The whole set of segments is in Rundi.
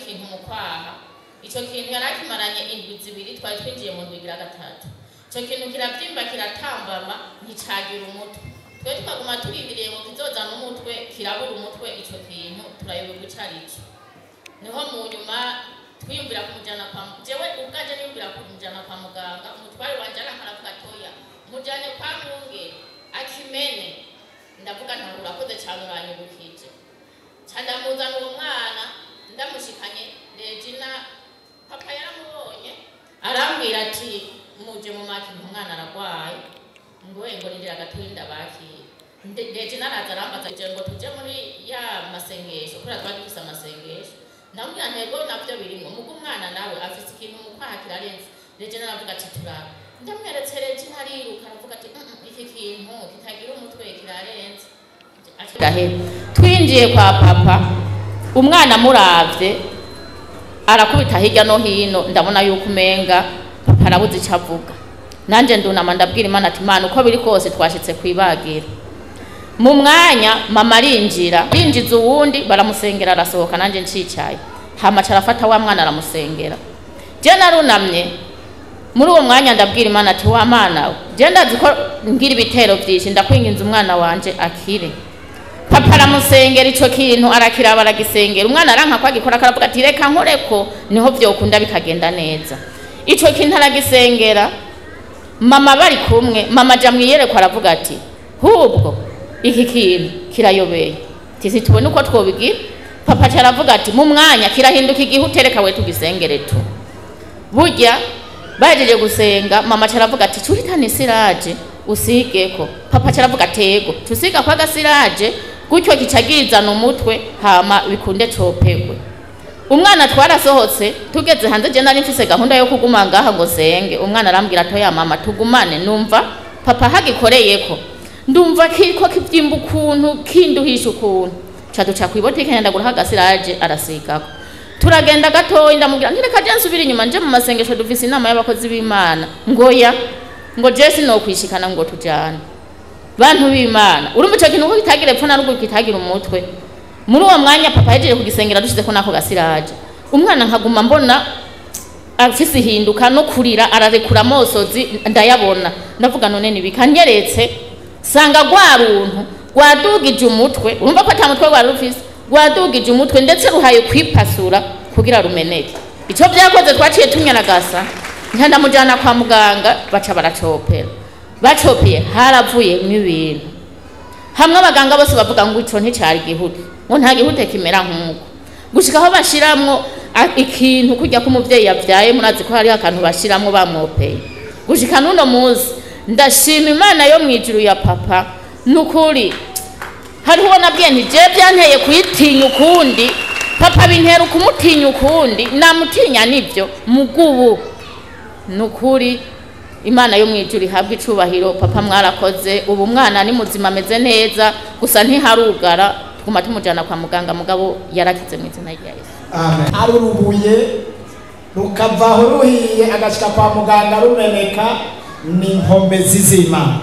Ikintu mu kwaha, ico kintu yari akimaranye indwi 2, twari twinjiye mu ndwi igira gatatu. Ico kintu kiravyimba, kiratambama, nticagira umutwe. Twe tukaguma turindiriye ngo kizozana umutwe, kirabura umutwe. Ico kintu turayoberwa ico arico. Niho mu nyuma twiyumvira kumujyana kwa, jewe ubwanje niyumvira kumujyana kwa muganga. Umutware wanje aravuga: "Toya, mujyane kwa mwungere akimene." Ndavuga ntabwo, urakoze cyane, uranyibukije. Ca ndamuzana uwo mwana. Ndamushikanye Regina, papa yaramubonye, arambwira ati: "Muje mu maki, umwana aragwaye." Ngo rindira gatoyi ndabakira. Regina araza, arambaza ngo tuje muri ya masengesho, kubera twari dufise amasengesho. Ndamubwira ntego navyo birimwo, muga umwana nawe afise ikintu mu kwaha kirarenze. Regina aravuga ati: "Turaba." Ndamweretse Regina, ariruka, aravuga ati: Iki kintu kitagira umutwe kirarenze." Gahera twinjiye kwa papa, umwana muravye arakubita hirya no hino. Ndabona yuko umenga papa arabuze icyo avuga. Nanjye ndunama, ndabwira Imana ati: "Imana, uko biri kose twashitse kwibagira." Mu mwanya mama arinjira, arinjiza uwundi, baramusengera, arasohoka. Nanjye ncicaye, hama aca arafata wa mwana, aramusengera. Je narunamye muri uwo mwanya, ndabwira Imana ati: "Wa Mana we, je ndazi ko ngira ibitero vyinshi, ndakwinginze umwana wanje akire." Papa aramusengera, ico kintu arakiraba, aragisengera. Umwana aranka ko agikora, akaravuga ati: "Reka nkoreko, niho vyokunda bikagenda neza." Ico kintu aragisengera. Mama bari kumwe, mama aja mwiyereko, aravuga ati: "Hubwo iki kintu kirayobeye, tisi tubone uko twobigira." Papa aca aravuga ati: "Mu mwanya kirahinduka igihute, reka we tugisengere." Tu burya bahejeje gusenga, mama aca aravuga ati: "Cuhitane isiraje usigeko." Papa aca aravuga ati: "Ego, tusiga kwa gasiraje gutyo kica gizana umutwe, hama bikunde copegwe." Umwana twarasohotse, tugeze hanze, je nari mfise gahunda yo kuguma ngaha ngo senge. Umwana arambwira ati: "Ya mama, tugumane, numva papa hagikoreyeko, ndumva kiriko kivyimba ukuntu, kinduhisha ukuntu." Ca duca kw'ibotike, ndagura agasiraje, arasigako. Turagenda gatoyi, ndamubwira nti: "Reka je nsubire inyuma nje mu masengesho, dufise inama y'abakozi b'Imana." Ngo ya, ngo je sinokwishikana, ngo tujane. Bantu b'Imana, urumva ico kintu ko kitagira epfo na ruguru, kitagira umutwe. Muri uwo mwanya papa yahejeje kugisengera, dushizeko nako gasiraje, umwana nkaguma mbona afise ihinduka, no kurira ararekura, amosozi ndayabona. Ndavuga: "None nibikanyeretse?" Sanga rwa runtu rwadugije umutwe. Urumva ko ata mutwe rwari rufise, rwadugije umutwe, ndetse ruhaye kwipasura kugira rumeneke. Ico vyakoze, twaciye tunyaragasa, ndamujana kwa muganga, baca baracopera. Bacopeye, haravuyemwo ibintu. Hamwe abaganga bose bavuga ngo ico nticari igihute, ngo nta gihute kimera nk'uko, gushika aho bashiramwo ikintu kurya ko umuvyeyi yavyaye. Murazi ko hariho akantu bashiramwo bamwopeye. Gushika n'uno munsi ndashima Imana yo mw'ijuru ya papa. Nukuri hariho uwo nabwiye nti: "Je byanteye kuyitinya ukundi, papa bintera ukumutinya ukundi, namutinya nivyo mugubu." Nukuri Imana yo mwijuru ihabwa icubahiro. Papa, mwarakoze. Ubu umwana ni muzima, ameze neza, gusa ntiharugara, tuguma tumujana kwa muganga, mugabo yarakize mu izina rya Yesu. Amen. Ari urubuye rukavaho ruhiye, agashika kwa muganga rumeneka, ni inkomezi z'Imana,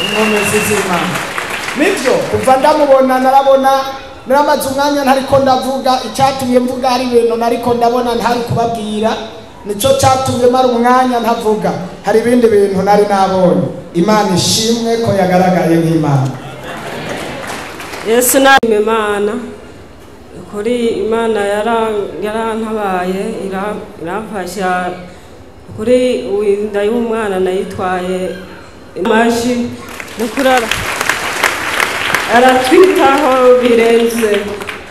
inkomezi z'Imana. Nibyo, kuva ndamubona narabona, naramaze umwanya ntariko ndavuga. Icyatumye mvuga, hari ibintu nariko ndabona ntari kubabwira, nicyo cyatumye mara umwanya ntavuga. Hari ibindi bintu nari nabonye. Imana ishimwe ko yagaragaye nk'Imana. Yesu nashima Imana kuri Imana yarantabaye, iramfasha. Kuri inda y'umwana nayitwaye amashi no kurara, aratwitaho birenze.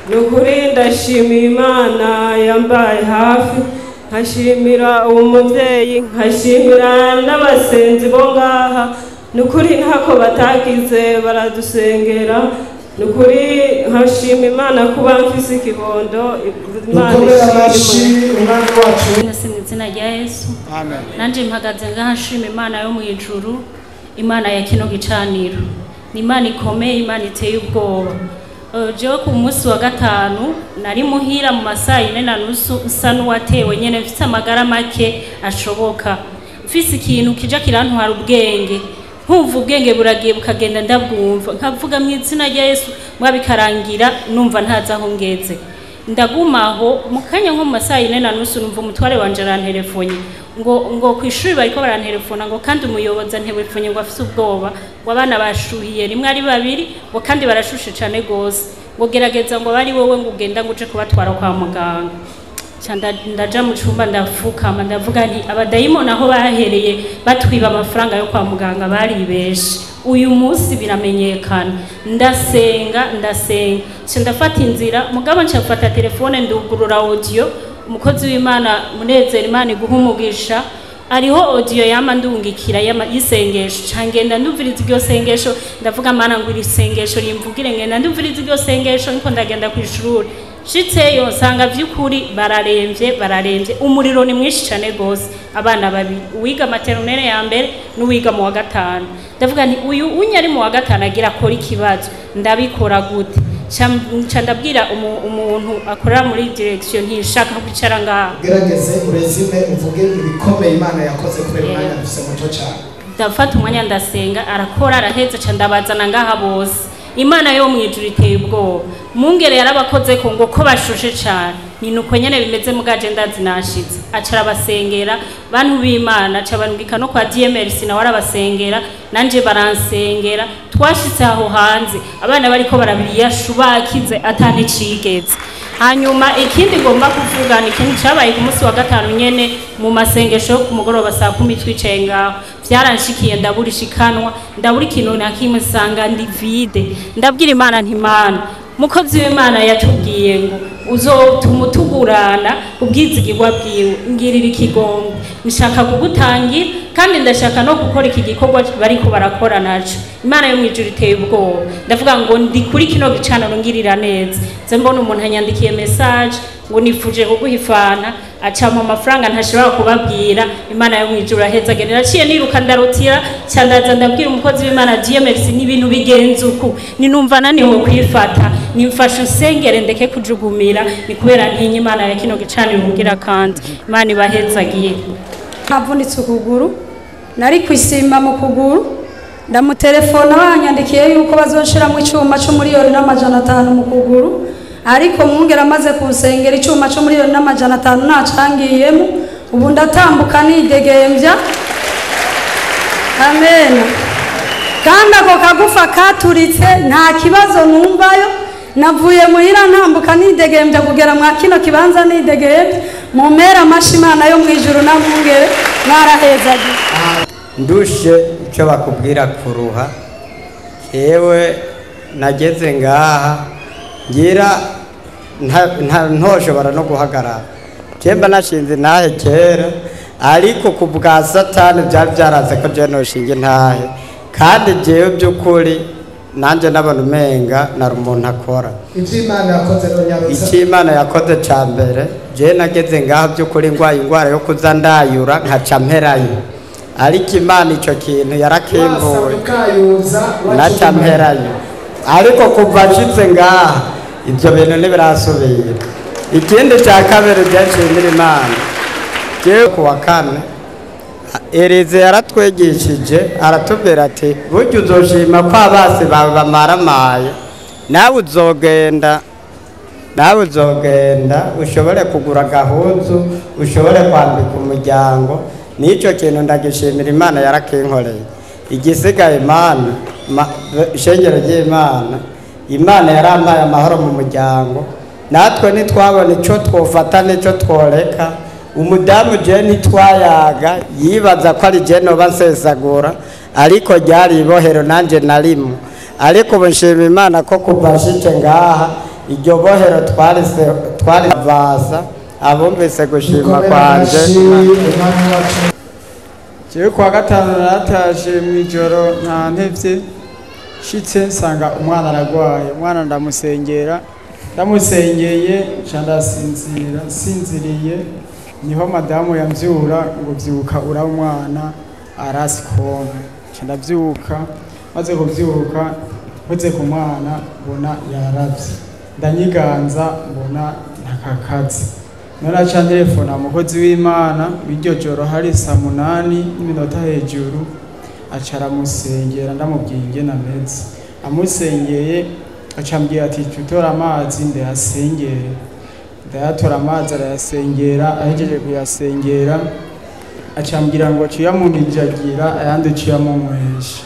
Ni ukuri ndashimira Imana yambaye hafi, nkashimira uwo mubyeyi, nkashimira n'abasenzi bo ngaha. Ni ukuri ntako batagize, baradusengera. Ni ukuri nkashima Imana kuba mfise ikibondo. Imana Dukomere amashyi ishimwe. Umwami wacu. Mwese mu izina rya Yesu. Amen. Nanjye mpagaze ngaha nshima Imana yo mu ijuru, Imana ya kino gicaniro. Ni Imana ikomeye, Imana iteye ubwoba. Jewe ku munsi wa gatanu nari muhira mu masaha 4:30, nsa n'uwatewe nyene, mfise amagara make ashoboka, mfise ikintu kija kirantwara ubwenge, nkumva ubwenge buragiye bukagenda, ndabwumva nkavuga mu izina rya Yesu, mwabikarangira numva ntazi aho ngeze. Ndagumaho mu kanya nko mu masaha 4:30, numva umutware wanje aranterefonye ngo kwishuri bariko barantelefona, ngo kandi umuyobozi antelefone, ngo afise ubwoba, ngo abana bashuhiye rimwe ari babiri, ngo kandi barashushe cane gose, ngo gerageza, ngo bari wowe, ngo ugenda ngo uje kubatwara kwa muganga. Ndaja mu cumba, ndafukama, ndavuga nti: "Abadayimoni aho bahereye batwiba amafaranga yo kwa muganga baribeshe, uyu munsi biramenyekana." Ndasenga, ndasenga, nca ndafata inzira. Mugabo nca mfata telefone, ndugurura audio. Umukozi w'Imana Munezero, Imana iguha umugisha, ariho audio yama ndungikira y'isengesho. Ca ngenda ndumviriza iryo sengesho, ndavuga: "Mana, ngo iri sengesho rimvugire." Ngenda ndumviriza iryo sengesho niko ndagenda kw'ishuri. Nshitseyo nsanga vy'ukuri bararemvye, bararemvye, umuriro ni mwinshi cane gose. Abana babiri, uwiga maternelle ya mbere n'uwiga mu wa gatanu. Ndavuga nti: "Uyu unya ari mu wa gatanu agira akora ikibazo, ndabikora gute?" Nca ndabwira umuntu akorera muri direction ntishaka kwicara ngaha. Gerageze urezime, uvuge ibikomeye Imana yakoze, kubera umwanya dufise muto cyane. Ndafata umwanya, ndasenga, arakora, araheza, ca ndabazana ngaha bose. Imana yo mwijuru iteye ubwoba. Mungere yarabakoze ko ngo ko bashushe cane, ni nuko nyene bimeze, mugaje ndazi nashitse aca arabasengera. Bantu b'Imana, aca barungika no kwa DMRC, nawe arabasengera, nanje baransengera. Twashitse aho hanze abana bariko barabiriyashu, bakize atanicigeze. Hanyuma ikindi ngomba kuvuga ni ikintu cyabaye ku munsi wa gatanu nyene mu masengesho yo ku mugoroba saa 10, twicaye ngaho. Byaranshikiye, ndabura ishikanwa, ndabura ikintu na kimwe, nsanga ndi vide. Ndabwira Imana nti: "Imana, mukozi w'Imana yatubwiye ngo uzotuma utugurana ubwizigirwa bwiwe, ngirira ikigongo, nshaka kugutangira kandi ndashaka no gukora iki gikorwa bariko barakora naco." Imana yo mwijuru iteye ubwoba. Ndavuga ngo ndi kuri kino gicaniro, ngirira neza. Nze mbona umuntu anyandikiye message ngo nifuje kuguha ifanta, acampa amafaranga ntashobora kubabwira. Imana yo mwijuru aheza. Naciye niruka, ndarutira ca ndaza ndabwira umukozi w'Imana Dieu merci n'ibintu bigenze uku, ninumva naniwe kwifata, nimfashe usengere ndeke kujugumira, ni kubera ntinya Imana ya kino gicaniro. Kugira kandi Imana ibahezagiye. Navunitse ukuguru, nari kwisima mu kuguru. Ndamutelefona, banyandikiye yuko bazonshiramo icyuma c'1,5 miliyoni mu kuguru, ariko mwungera amaze kunsengera, icyuma c'1,5 miliyoni ntacangiyemo. Ubu ndatambuka nidegembya, amen. Kandi ako kagufa katuritse nta kibazo numvayo. Navuye muhira ntambuka nidegembya kugera mwa kino kibanza nidegembya. Mumera amashi Imana yo mu ijuru namwungere, mwarahezagiye. Ndushe icyo bakubwira kuruha. Yewe, nageze ngaha ngira ntoshobora no guhagarara. Jemba nashinze intahe kera, ariko ku bwa Satani byari byaraze ko jewe noshinga intahe, kandi jewe by'ukuri nanjye nabona umenga nari umuntu akora. Ibyo Imana yakoze rero, nyarutsa. Icyo Imana yakoze cya mbere, jewe nageze ngaha by'ukuri ndwaye indwara yo kuza ndayura nkaca mperayo, ariko Imana icyo kintu yarakimbuye. Wasabye ukayuza. Naca mperayo, ariko kuva nshitse ngaha ibyo bintu ntibirasubira. Ikindi cya kabiri byanshimira Imana, jewe ku wa kane Erize yaratwigishije, aratubwira ati: "Burya uzoshima ko abasi bawe bamaramaye, nawe uzogenda ushobore kugura agahuzu, ushobore kwambika umuryango." N'icyo kintu ndagishimira Imana, yarakinkoreye. Igisigaye, Imana ishengero ry'Imana, Imana yarampaye amahoro mu muryango. Natwe ntitwabona icyo twofata n'icyo tworeka. Umudamu je ntitwayaga, yibaza ko ari je noba nsesagura, ariko ryari ibohero nanjye narimo. Ariko ubu nshima Imana ko kuva nshitse ngaha iryo bohero twarise twarivasa. Abumvise gushima Dukomere kwanje. amashyi Umwami wacu. Jewe kuwa gatanu naratashe mw'ijoro nta ntevye, nshitse nsanga umwana aragwaye. Umwana ndamusengera, ndamusengeye nca ndasinzira. Nsinziriye niho madamu yamvyura ngo: "Vyuka uraba umwana arasi konka." Nca ndavyuka. Maze kuvyuka, nkoze ku mwana mbona yaravye, ndanyiganza mbona ntakakazi. None aca ntelefona umukozi w'Imana w'iryo joro, hari saa 8 n'iminota hejuru, aca aramusengera. Ndamubwiye ingene ameze, amusengeye aca ambwira ati: "Jya utora amazi ndayasengere." Ndayatora amazi arayasengera, ahejeje kuyasengera acambwira ngo ciyamumijagira ayandi ciyamunywesha.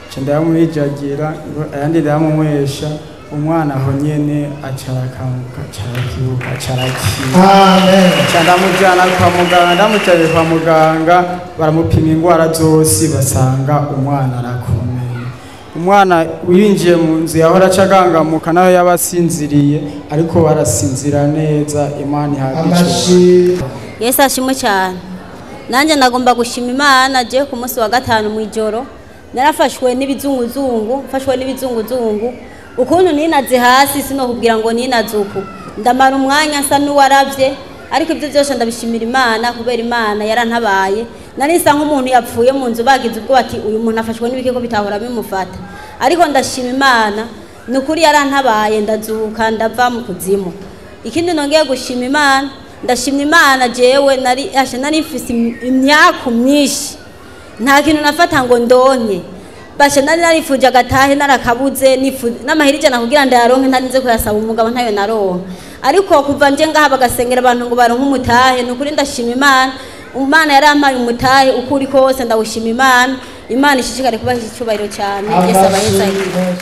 Nca ndayamumijagira ayandi ndayamunywesha, umwana aho nyene acarakanguka, acarakibuka, acarakira. Amen. Nca ndamujyana kwa muganga, ndamujyanye kwa muganga baramupima ingwara zose basanga umwana arakomeye. Umwana winjiye mu nzu yahora aca agangamuka naho yaba asinziriye, ariko barasinzira neza. Imana ihabwa icubahiro. Amashi. Yesu ashimwe cyane. Nanjye nagomba gushima Imana. Je ku munsi wa gatanu mu ijoro narafashwe n'ibizunguzungu, mfashwe n'ibizunguzungu ukuntu ninaze hasi sinokubwira ngo ninaze uku, ndamara umwanya nsa n'uwaravye, ariko ibyo byose ndabishimira Imana kubera Imana yarantabaye. Nari nsa nk'umuntu yapfuye mu nzu, bagize ubwoba ati uyu muntu afashwe n'ibiki ko bitahora bimufata, ariko ndashima Imana ni ukuri yarantabaye, ndazuka ndava mu kuzimu. Ikindi nongeye gushima Imana, ndashimye Imana jewe nari asha nari mfise imyaku myinshi, nta kintu nafata ngo ndonke, basha nari narifuje agatahe narakabuze, n'amahera 100 kugira ndayaronke ntarinze kuyasaba umugabo, ntayo naronka. Ariko kuva nje ngaha bagasengera abantu ngo baronke umutahe, ni ukuri ndashima Imana. Imana yarampaye umutahe uko uri kose, ndawushima Imana. Imana ishishikare kubaha icubahiro cyane. Yesu abahezagire.